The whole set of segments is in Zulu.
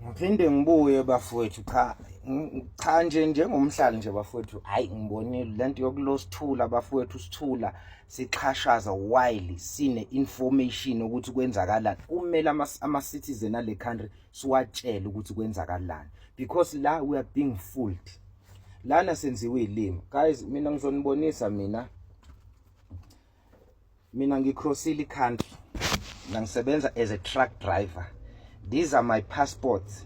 Ngiphinde ngibuye bafowethu. Cha, cha nje, njengomhlali nje bafowethu, hayi, ngibonile lento yokulosithula bafowethu, sithula sixhashaza while sine information ukuthi kwenzakalani. Kumele ama citizen ale country siwatshele ukuthi kwenzakalani, because la we are being fooled lana, senziwe ilimi. Guys, mina ngizonibonisa. Mina ngicrossile country, ngisebenza as a truck driver. These are my passports.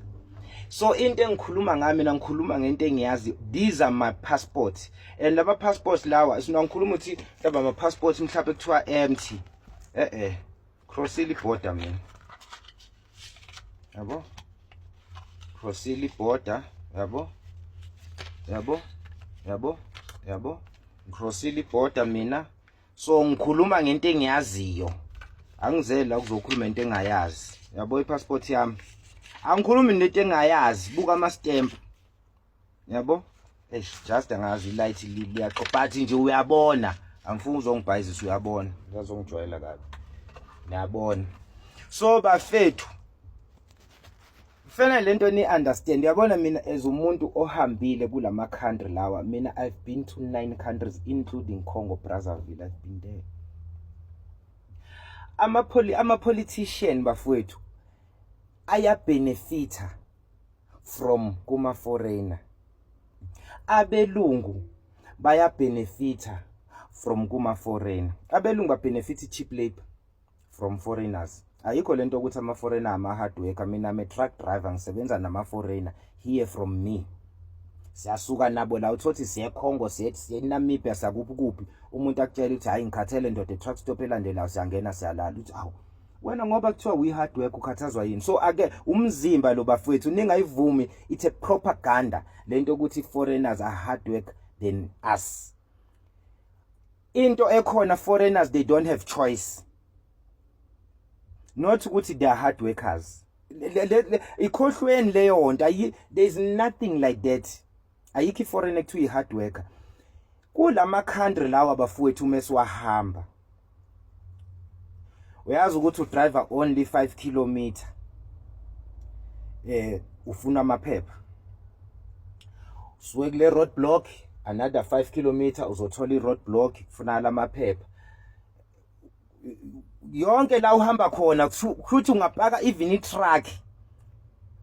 So into engikhuluma ngayo mina, ngikhuluma ngento engiyazi. These are my passports, and laba passports lawa, sina ngikhuluma ukuthi laba ama passports mhlawumbe kuthiwa empty. Crossile border mina, yabo, crossile border, yabo, yabo, yabo, yabo, crossile border mina. So ngikhuluma ngento engiyaziyo, angizeli la kuzokhuluma into engayazi. Yabo, ipassport yami, angikhulumi nento engayazi. Buka ama stamp, yabo. Eish, just angazi, light liyaxo, but nje uyabona, angifuni uzongibhayizisa, uyabona, ngazongijwayela kabi, niyabona. So bafethu, fanele lento ni understand. Uyabona, mina as umuntu ohambile kulama country lawa, mina I've been to nine countries, including Congo Brazzaville. I've been there. Ama politician bafowethu aya benefita from kuma foreigner. Abelungu baya benefita from kuma foreigner. Abelungu ba benefit cheap labor from foreigners. Ayikho lento ukuthi ama foreigner ama hard worker. Mina I'm a truck driver, ngisebenza nama foreigner. Hear from me, siyasuka nabo la, uthothi siye Congo, siye Namibia, sakuphi kuphi. Umuntu akutshela ukuthi, "Hayi, ngikhathele ndoda, truck stop elandelayo siyangena, siyalala." Uthi, "Awu wena, ngoba kuthiwa we hard work, ukhathazwa yini?" So ake umzimba lo bafowethu, ningayivumi, it's a propaganda lento ukuthi foreigners are hard work than us. Into ekhona, foreigners, they don't have choice, not ukuthi they are hard workers. Ikhohlweni leyo nto. There is nothing like that. Ayikho iforeigner ekuthiwa i-hard worker kulama country lawa bafowethu. Uma siwahamba, uyazi ukuthi udriver only 5 km, ufuna amaphepha. Suke kule road block, another 5 km uzothola i-road block, kufunakala amaphepha. Yonke la uhamba khona, kuthi ungapaka even i-truck,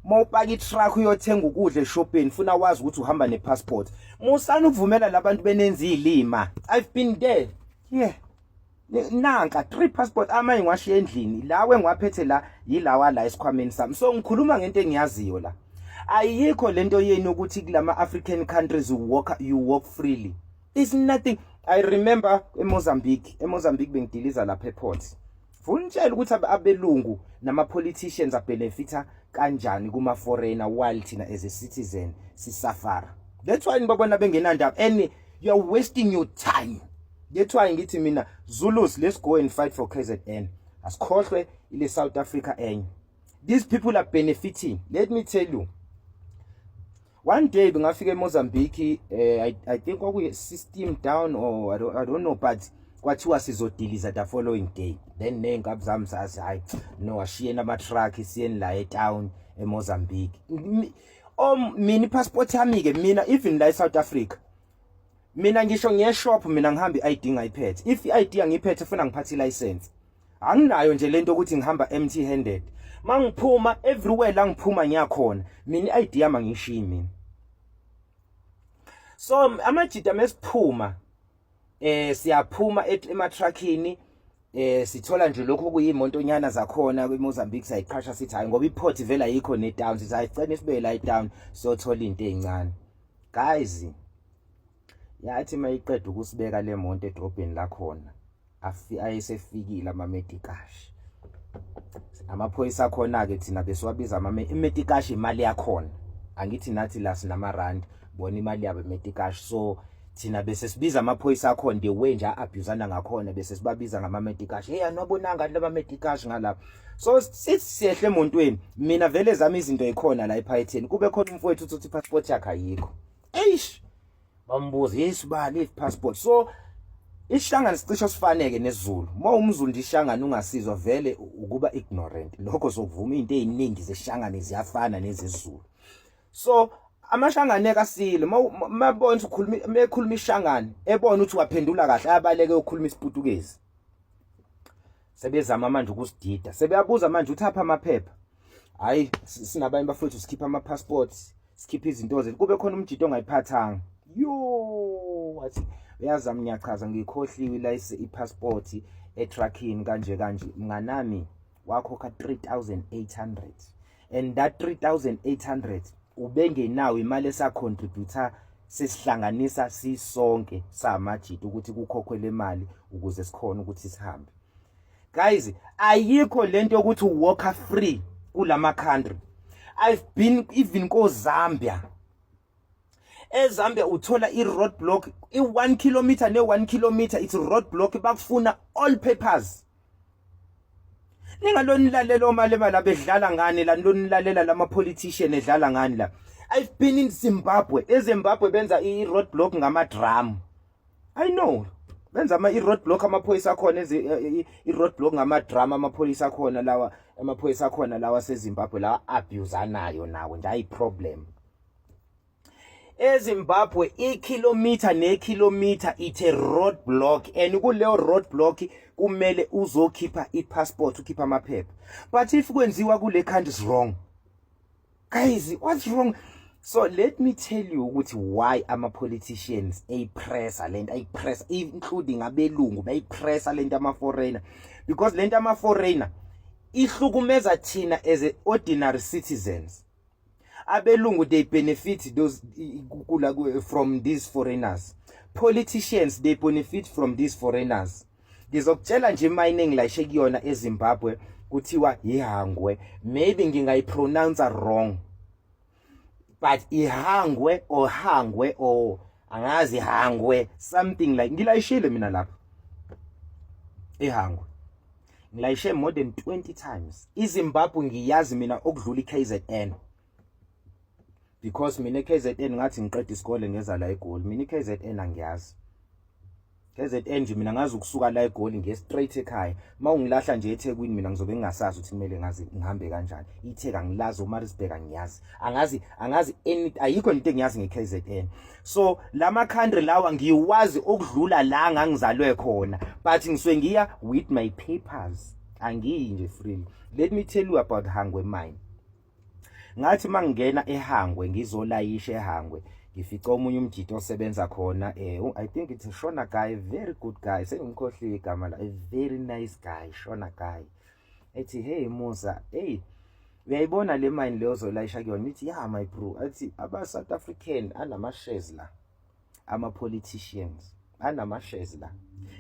mawupaka i-truck uyothenga ukudla eshopeni, funa wazi ukuthi uhamba ne-passport. Musana ukuvumela labantu benenza izilima. I've been there. Yeah, nanka three passport, amanye ngiwashiya endlini, lawe ngiwaphethe la, yilawa la esikhwameni sami. So ngikhuluma ngento engiyaziyo la. Ayikho lento yenu ukuthi kulama African countries you walk freely. There's nothing. I remember eMozambique, eMozambique bengidiliza lapha eport. Funa utshela ukuthi abelungu nama politicians abenefita kanjani kuma foreigner while thina as a citizen sisuffera. That's why nibabona bengenandaba and you are wasting your time. That's why ngithi mina, Zulus, let's go and fight for KZN. Asikhohlwe ile South Africa enye. These people are benefiting. Let me tell you, one day bengafika eMozambique, I think kwakuyi system down or I don't know, but kwathiwa sizodiliza the following day. Then ney'nkabi zami sathi, "Hayi no, ashiyeni ama-truck, siyeni la etown eMozambique." Mina ipassport yami-ke mina, even la e-South Africa, mina ngisho ngiye shop, mina ngihamba i-ID ngayiphethe. If i-ID angiyiphethe, funa ngiphathe i-license. Anginayo nje lento ukuthi ngihamba empty handed. Mangiphuma everywhere la ngiphuma ngiyakhona, mina i-ID yami angishiyi mina. So amajita mesiphuma, siyaphuma ematruckini, sithola nje lokho kuyimoto nyana zakhona eMozambique, sayiqhasha, sithi hayi, ngoba iport vele ayikho ne-town, sithi hayi, sicela sibe la etown, siyothola into ezincane. Guys, yathi mayiqeda ukusibeka le monto edrobheni lakhona, ayesefikile ama-metikash, amaphoyisa akhona ke. Thina besiwabiza ama-metikash, imali yakhona. Angithi nathi la sinamarandi, bona imali yabo imetikash. So thina bese sibiza amaphoyisa akhona the way nje abusana ngakhona, bese sibabiza ngama-metikash. Hey, anwabonanga laba metikash ngalapha. So sithi siyehle emontweni, mina vele zami izinto ikhona la ephaketheni, kube khona umfowethu uthi passport yakhe ayikho. Eish, bambuza, "Yes, bani passport?" So Ishangane sicishe sifaneke nesiZulu. Uma umZulu nje ishangane ungasizwa vele ukuba ignorant. Lokho sokuvuma izinto eziningi zeshangane ziyafana nezesiZulu. So amashangane kasile mabona ukuthi ukhuluma mekhuluma ishangane ebona ukuthi waphendula kahle ayabaleke ukukhuluma isiPutukezi. Sebezama manje ukusidida. Sebeyabuza manje uthi apha amaphepha. Hayi, sinabanye bafowethu, sikhipha ama passports, sikhipha izinto zethu, kube khona umjito ongayiphathanga. Yo, wathi uyazama, ngiyachaza, ngikhohliwe la i-passport etruckini kanje kanje. Mnganami, wakhokha 3800 and that 3800 ubengenawo imali esa-contributor sesihlanganisa sisonke samajita ukuthi kukhokhwe le mali ukuze sikhone ukuthi sihambe. Guys, ayikho lento yokuthi walk free kulama country. I've been even ko Zambia. EZambia uthola i-road block i-1 kilometer ne-1 kilometer, it's road block, bakufuna all papers. Ningaloni lalela omalema la bedlala ngani la, nilonilalela lama politician edlala ngani la. I've been in Zimbabwe. EZimbabwe benza i-road block ngama drum. I know benza ama i-road block, amaphoyisa akhona i-road block ngama drum, amaphoyisa akhona lawa, amaphoyisa akhona lawa seZimbabwe lawa abusanayo nawo nje, ayi problem. EZimbabwe ikilometer nekilometer it's a road block and kuleyo road block kumele uzokhipha ipassport, ukhipha amaphepha. But if kwenziwa kule country is wrong. Guys, what's wrong? So let me tell you ukuthi why ama politicians ayipressa lento, ayipressa, including abelungu bayipressa lento ama foreigner, because lento ama foreigner ihlukumeza thina as a ordinary citizens. Abelungu, they benefit those kula from these foreigners. Politicians, they benefit from these foreigners. Ngizokutshela nje, mining ngilayishe kuyona eZimbabwe kuthiwa iHangwe. Maybe ngingayipronounce wrong, but iHangwe or Hangwe or angazi, Hangwe, something like. Ngilayishile mina lapha eHangwe, ngilayishe more than 20 times. IZimbabwe ngiyazi mina okudlula iKZN because mina eKZN ngathi ngiqeda isikole ngeza la eGoli. Mina iKZN angiyazi. KZN nje mina ngazi ukusuka la eGoli ngiye straight ekhaya. Uma ungilahla nje eThekwini mina ngizobe ngingasazi ukuthi kumele ngazi ngihambe kanjani. iTheku angilazi, uMaritzburg angiyazi, angazi, angazi any, ayikho into engiyazi ngeKZN. So lama country lawa ngiwazi okudlula la ngangizalwe khona, but ngisuke ngiya with my papers, angiyi nje freely. Let me tell you about Hangwe mine. Ngathi mangingena eHangwe ngizolayisha eHangwe, ngifica omunye umjito osebenza khona, I think it's a Shona guy, very good guy, sengimkhohliwe igama la, a very nice guy, Shona guy. Ethi, "Hey Musa, hey, uyayibona le mine leyo ozolayisha kuyona?" Ithi, "Yeah, my bro." Athi aba South African anama shares la, ama politicians anama shares la,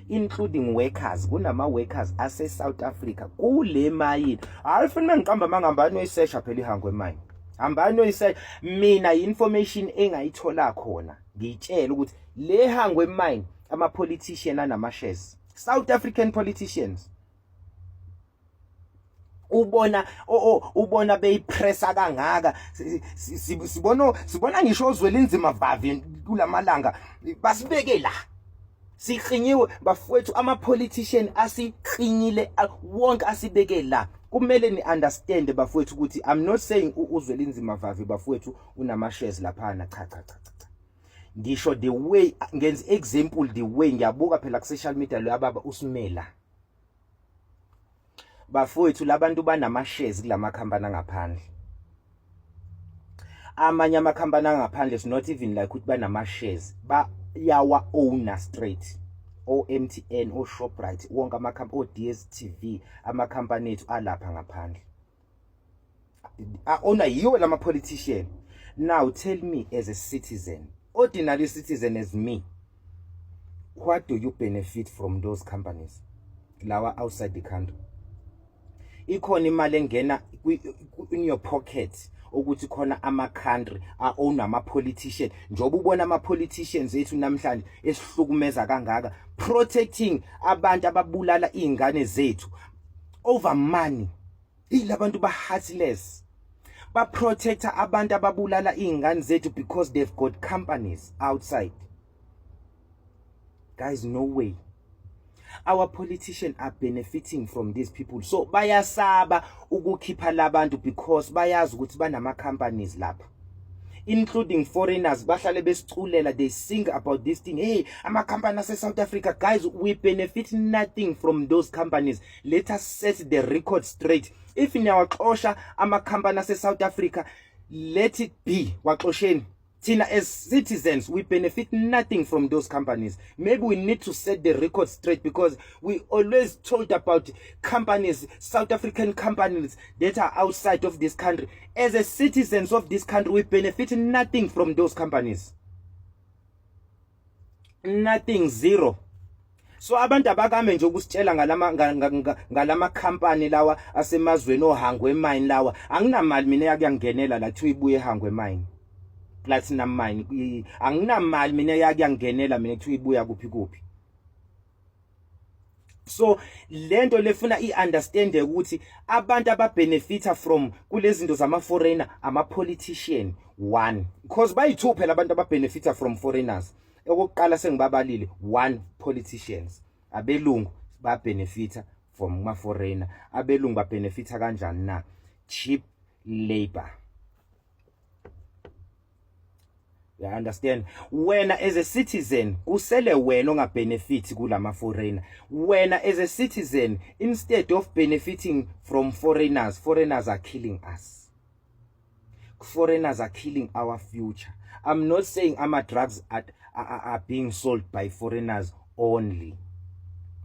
including workers, kunama workers ase South Africa kule mayini. Hayi, funa ngiqamba mangambani, oyisesha phela iHangwe mine, hambani oyisesha. Mina information engayithola khona ngiyitshela ukuthi le Hangwe mine ama politician anama shares, South African politicians. Ubona ubona beyipressa kangaka, sibona ngisho oZwelinzima Vavi kulamalanga basibeke la, siklinyiwe bafowethu, ama politician asiklinyile wonke asibeke la. Kumele ni understand bafowethu ukuthi I'm not saying uZwelinzima Vavi bafowethu unama shares laphana. Cha, cha, cha, cha. Ngisho the way ngenza example, the way ngiyabuka phela ku social media lo yababa usimela bafowethu, labantu banama shares kulama company angaphandle. Amanye amakhampani angaphandle is not even like ukuthi banama shares, bayawa owner straight, o MTN, o Shoprite, wonke amakhampani, o DStv, amakhampani ethu alapha ngaphandle a-owner yiwo lama politician. Now tell me, as a citizen, ordinary citizen as me, what do you benefit from those companies lawa outside the country? Ikhona imali engena in your pocket ukuthi khona ama country a own ama politician? Njoba ubona ama politicians ethu namhlanje esihlukumeza kangaka, protecting abantu ababulala izingane zethu over money. Ilabantu ba heartless, ba protecta abantu ababulala izingane zethu because they've got companies outside. Guys, no way. Our politicians are benefiting from these people, so bayasaba ukukhipha labantu because bayazi ukuthi banama companies lapha, including foreigners. Bahlale besiculela, they sing about this thing, "Hey, ama company ase South Africa." Guys, we benefit nothing from those companies. Let us set the record straight. If niyawaxosha ama company ase South Africa, let it be, waxosheni. Thina as citizens, we benefit nothing from those companies. Maybe we need to set the record straight because we always told about companies, South African companies that are outside of this country. As a citizens of this country, we benefit nothing from those companies, nothing, zero. So abantu abakame nje ukusitshela ngalama company lawa asemazweni, oHangwe Mine lawa. Anginamali mina yakuyangenela la kuthiwa ibuye eHangwe Mine, platinum mine. Anginamali mina yakuyangenela mina kuthiwa ibuya kuphi kuphi. So lento lefuna iunderstand ukuthi abantu ababenefita from kulezi zinto zama foreigner, ama politician one, because bayi2 phela abantu ababenefita from foreigners. Okokuqala sengibabalile, one, politicians. Abelungu babenefita from kuma foreigner. Abelungu babenefita kanjani na? Cheap labor. You understand? Wena as a citizen, kusele wena ongabenefit kulama foreigner. Wena as a citizen, instead of benefiting from foreigners, foreigners are killing us. Foreigners are killing our future. I'm not saying ama drugs are being sold by foreigners only.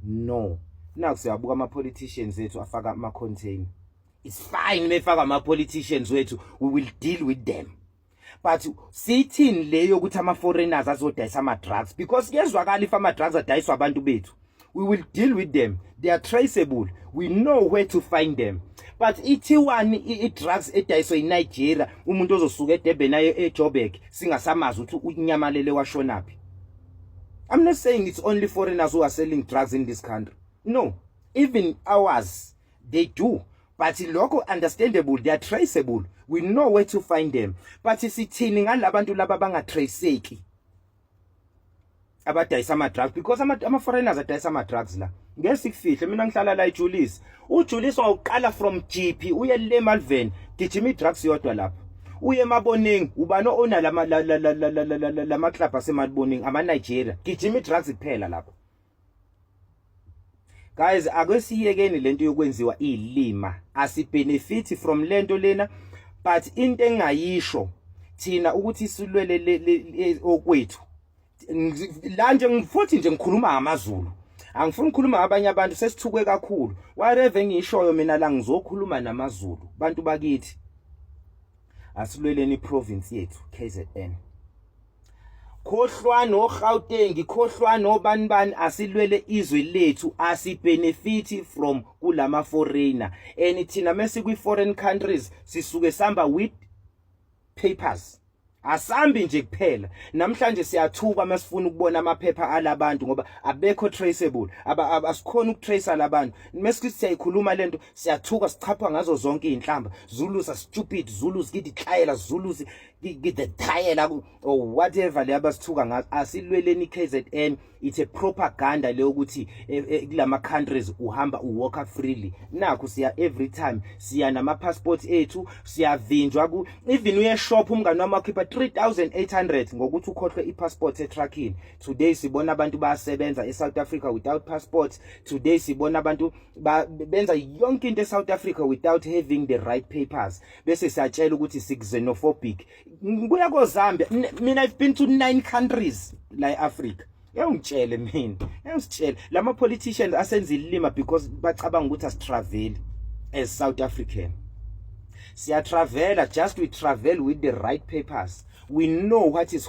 No. Naku siyabuka ama politicians ethu afaka ama container. It's fine mefaka ama politicians wethu, we will deal with them. But sithini leyo ukuthi ama foreigners azodayisa ama drugs? Because kuyezwakala if ama drugs adayiswa abantu bethu, we will deal with them. They are traceable, we know where to find them. But ithiwani i-drugs edayiswa iNigeria, umuntu ozosuka eDurban aye eJoburg, singasamazi ukuthi unyamalele washonaphi? I'm not saying it's only foreigners who are selling drugs in this country. No, even ours, they do. But lokho understandable, they are traceable, we know where to find them. But sithini ngalabantu laba bangatraceki abadayisa ama drugs? Because ama foreigners adayisa ama drugs la, ngeke sikufihle. Mina ngihlala la eJulius. UJulius wawuqala from GP uye le Malvern, gijima i-drugs yodwa lapha. Uye eMaboneng, ubani owner lama club aseMaboneng? Ama Nigeria. Gijima i-drugs kuphela lapha. Guys, ake siyekeni lento yokwenziwa ilima. Asibenefit from lento lena, but into engayisho thina ukuthi silwele okwethu la nje. Futhi nje ngikhuluma ngamaZulu, angifuni ukukhuluma ngabanye abantu, sesithukwe kakhulu. Whatever engishoyo mina la, ngizokhuluma namaZulu. Bantu bakithi, asilweleni iprovince yethu, KZN. Khohlwa noGauteng, khohlwa nobani bani, asilwele izwe lethu. Asibenefit from kulama foreigner, and thina mase kwi foreign countries sisuke samba with papers, asambi nje kuphela. Namhlanje siyathuka masifuna ukubona amaphepha alabantu ngoba abekho traceable, asikhona ukutrace labantu. Mesithi siyayikhuluma lento, siyathuka, sichapha ngazo zonke izinhlamba. "Zulus are stupid, Zulus kidihlayela, Zulus kidethayela," or whatever le abasithuka ngazo. Asilweleni KZN. It's a propaganda leyo ukuthi kulama countries uhamba uwalka freely. Nakho siya every time, siya nama passport ethu, siyavinjwa ku even uye shop, umngani wami wakhipha 3800 ngokuthi ukhohlwe ipassport etruckini. Today sibona abantu bayasebenza eSouth Africa without passport. Today sibona abantu benza yonke into eSouth Africa without having the right papers, bese siyatshela ukuthi sixenophobic. Ngibuya koZambia mina, I've been to 9 countries la eAfrica. Engitshele mina, engisitshele lama politicians asenza ilima because bacabanga ukuthi asitravel as South African. Siyatravela, just we travel with the right papers. We know what is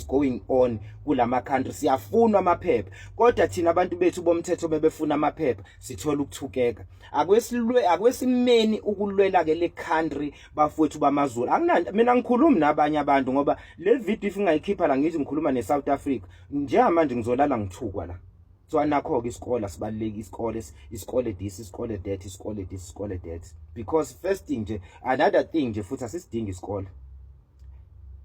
going on kulama country. Siyafunwa amaphepha, kodwa thina abantu bethu bomthetho bebefuna amaphepha, sithola ukuthukeka. Akwesilwe, akwesimeni ukulwela ke le country, bafowethu bamaZulu. Akunanda mina ngikhulumi nabanye abantu ngoba le video if ngingayikhipha la ngithi ngikhuluma neSouth Africa, njengamanje ngizolala ngithukwa la. So nakho ke isikole sibaluleki, isikole, isikole this, isikole that, isikole this, isikole that. Because first thing nje, another thing nje futhi, asisidingi isikole,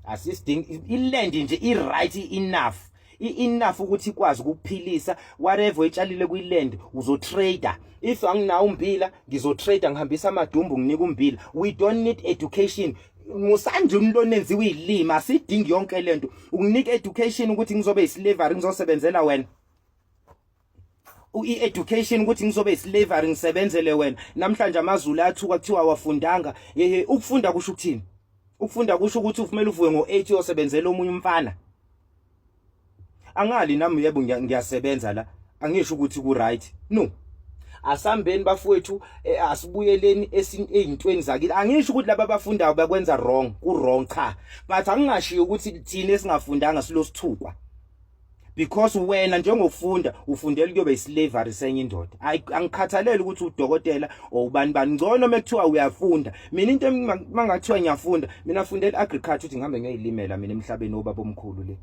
asisidingi iland nje, i right enough. I-enough ukuthi ikwazi ukukuphilisa. Whatever oyitshalile kwi-land, uzotrader. If anginawo umbila, ngizotrader, ngihambisa amadumbu, nginika umbila. We don't need education. Musanje umlona enziwe ilima, asidingi yonke lento. Ukunika education ukuthi ngizobe islavery, ngizosebenzela wena? I-education ukuthi ngizobe islavery, ngisebenzele wena? Namhlanje amaZulu ayathuka, kuthiwa awafundanga. Yehe, ukufunda kusho ukuthini? Ukufunda kusho ukuthi ufumele uvuke ngo-8 uyosebenzela omunye umfana? Angali nami, yebo, ngiyasebenza la, angisho ukuthi ku right. No, asambeni bafowethu, asibuyeleni ey'ntweni zakithi. Angisho ukuthi laba abafundayo bakwenza wrong, ku-wrong, cha, but angingashiyo ukuthi thina esingafundanga silosithukwa, because wena njengofunda ufundela kuyobe islavery senye indoda. Angikhathaleli ukuthi udokotela or ubani bani, ngcono mekuthiwa uyafunda. Mina into mangathiwa ngiyafunda, mina fundela agriculture, ukuthi ngihambe ngiyoyilimela mina emhlabeni obaba omkhulu le.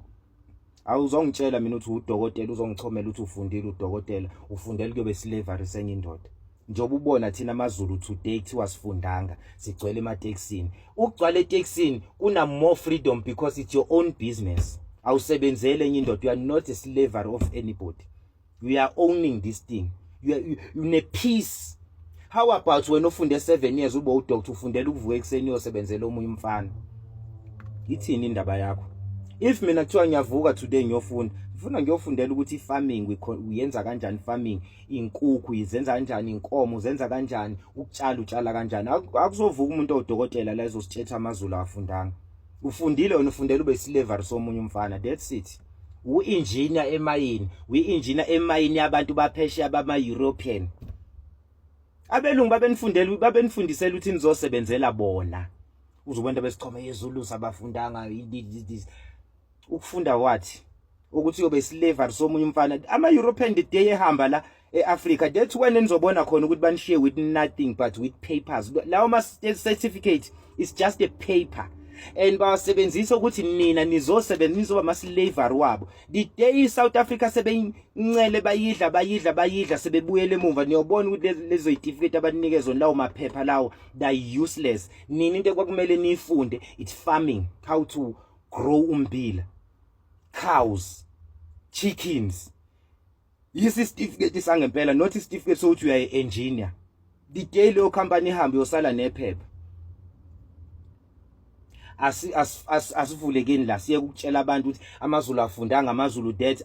Awuzongitshela mina ukuthi udokotela, uzongichomela ukuthi ufundile udokotela, ufundela kuyobe slavery senye indoda. Njengoba ubona thina amaZulu today kuthiwa sifundanga, sigcwele ematekisini. Ukugcwala etekisini kuna more freedom because it's your own business, awusebenzele enye indoda. You are not a slavery of anybody, you are owning this thing, you ne peace. How about wena ofunde 7 years, ube udoctor, ufundela ukuvuka ekuseni uyosebenzela omunye umfana? Ithini indaba yakho? If mina kuthiwa ngiyavuka today ngiyofunda, ngifuna ngiyofundela ukuthi i-farming uyenza kanjani, farming inkukhu izenza kanjani, inkomo uzenza kanjani, ukutshala utshala kanjani. Akuzovuka umuntu owudokotela la ezositshetha amaZulu afundanga. Ufundile wena, ufundela ube slavery somunye umfana, that's it. U-engineer emayini, uyi-engineer emayini yabantu baphesheya, bama-European, abelungu. Babenifundela, babenifundisela ukuthi nizosebenzela bona. Uzobona besichome yeZulu sabafundanga. Ukufunda wathi ukuthi uyobe slavery somunye umfana? Ama-European, the day ehamba la e-Africa, that's when nizobona khona ukuthi banishiye with nothing but with papers. Lawo ma-certificate is just a paper and bawasebenzisa ukuthi nina nizosebenza, nizoba ama-slavery wabo. The day i-South Africa sebeyincele, bayidla, bayidla, bayidla, sebebuyela emuva, niyobona ukuthi lezo yitifiketi abanikezwa, lawo maphepha lawo, they useless. Nina into ekwakumele niyifunde, it's farming, how to grow umbila, cows, chickens. Yisi isitifiketi sangempela, not isitifiketi sokuthi uyayi engineer. The day leyo company ihambe, uyosala nephepha. Asivulekeni la, siye ukutshela abantu ukuthi amaZulu afundanga, amaZulu that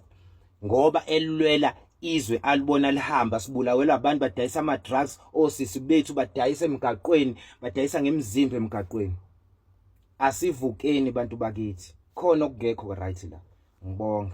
ngoba elwela izwe alibona lihamba. Sibulawelwa abantu badayisa ama drugs, osisi bethu badayisa emgaqweni, badayisa ngemizimba emgaqweni. Asivukeni bantu bakithi, khona okungekho right la. Ngibonge.